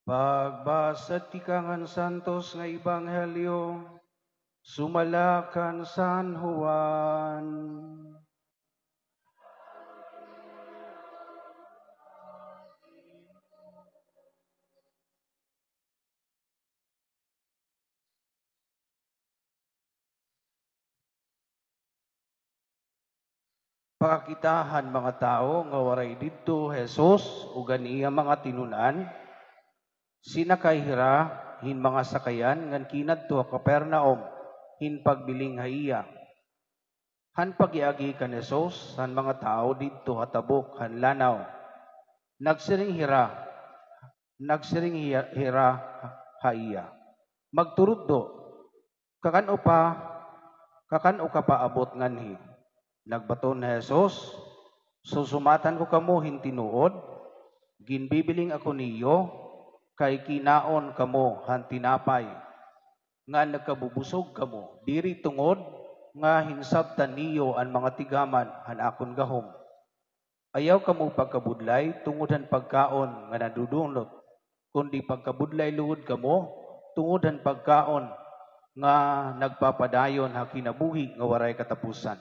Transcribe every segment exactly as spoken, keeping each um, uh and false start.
Pagbasa tikang han Santos nga Ebanghelyo sumala kan San Juan. Pakakita han mga tawo nga waray didto hi Jesus ug an iya mga tinun-an, sinakay hira hin mga sakayan ngan kinadto ha Capernaum hin pagbiling ha iya. Han pag-agi kan Jesus han mga tawo didto ha tabok han lanaw, nagsiring hira, nagsiring hiya-, hira ha iya, "Magturutdo, kakan-o pa, kakan-o ka pa abot nganhi?" Nagbaton hi Jesus, "Susumatan ko kamo hin tinuod, ginbibiling ako niyo, kay kinaon kamo han tinapay ngan nagkabubusog kamo, diri tungod nga hinsabtan niyo an mga tigaman han akon gahom. Ayaw kamo pagkabudlay tungod han pagkaon nga nadudunot, kundi pagkabudlay lugod kamo tungod han pagkaon nga nagpapadayon ha kinabuhi nga waray katapusan.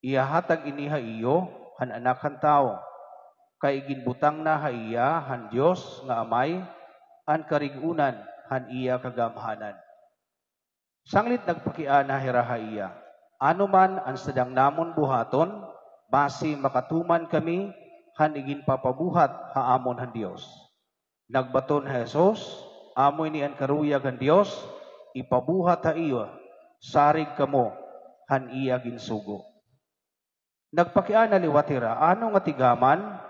Ihahatag ini ha iyo han Anak han Tawo, kay iginbutang na ha iya han Dios nga Amay an karig-unan han iya kagamhanan." Sanglit nagpakiana hira ha iya, "Ano man an sadang namon buhaton, basi makatuman kami han iginpapabuhat ha amon han Dios." Nagbaton hi Jesus, "Amo ini an karuyag han Dios, ipabuhat ha iyo, sarig kamo han iya ginsugo." Nagpakiana liwat hira, "Ano nga tigaman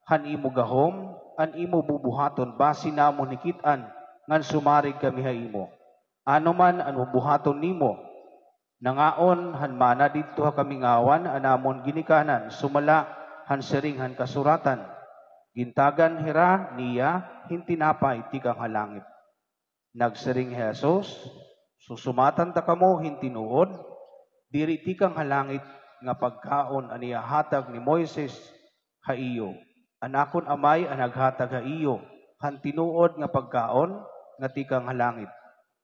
han imo gahom an imo bubuhaton basi namon hikit-an ngan sumarig kami ha imo? Ano man an bubuhaton nimo? Nangaon han mana didto ha kamingawan an amon ginikanan, sumala han siring han kasuratan, 'Gintagan hira niya hin tinapay tikang ha langit.'" Nagsiring hi Jesus, "Susumatan ta kamo hin tinuod, diri tikang ha langit nga pagkaon an ihahatag ni Moises ha iyo. An akon Amay an naghatag ha iyo han tinuod nga pagkaon nga tikang ha langit.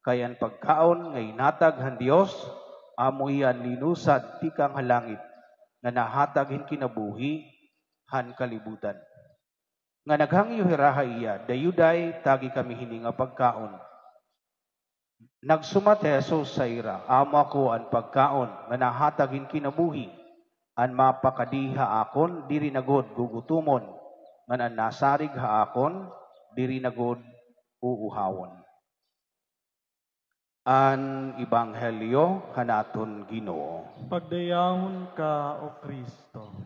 Kay an pagkaon nga ihatag han Dios, amo hiya an linusad tikang ha langit nga nahatag hin kinabuhi han kalibutan." Nga naghangyo hira ha iya, "Dayuday, tagi kami hini nga pagkaon." Nagsumat hi Jesus ha ira, "Amo ako an pagkaon nga nahatag hin kinabuhi. An mapakadi ha akon diri na gud gugutomon, ngan an nasarig ha akon diri na gud uuhawon." An Ebanghelyo han aton Ginoo. Pagdayawon ka, O Kristo.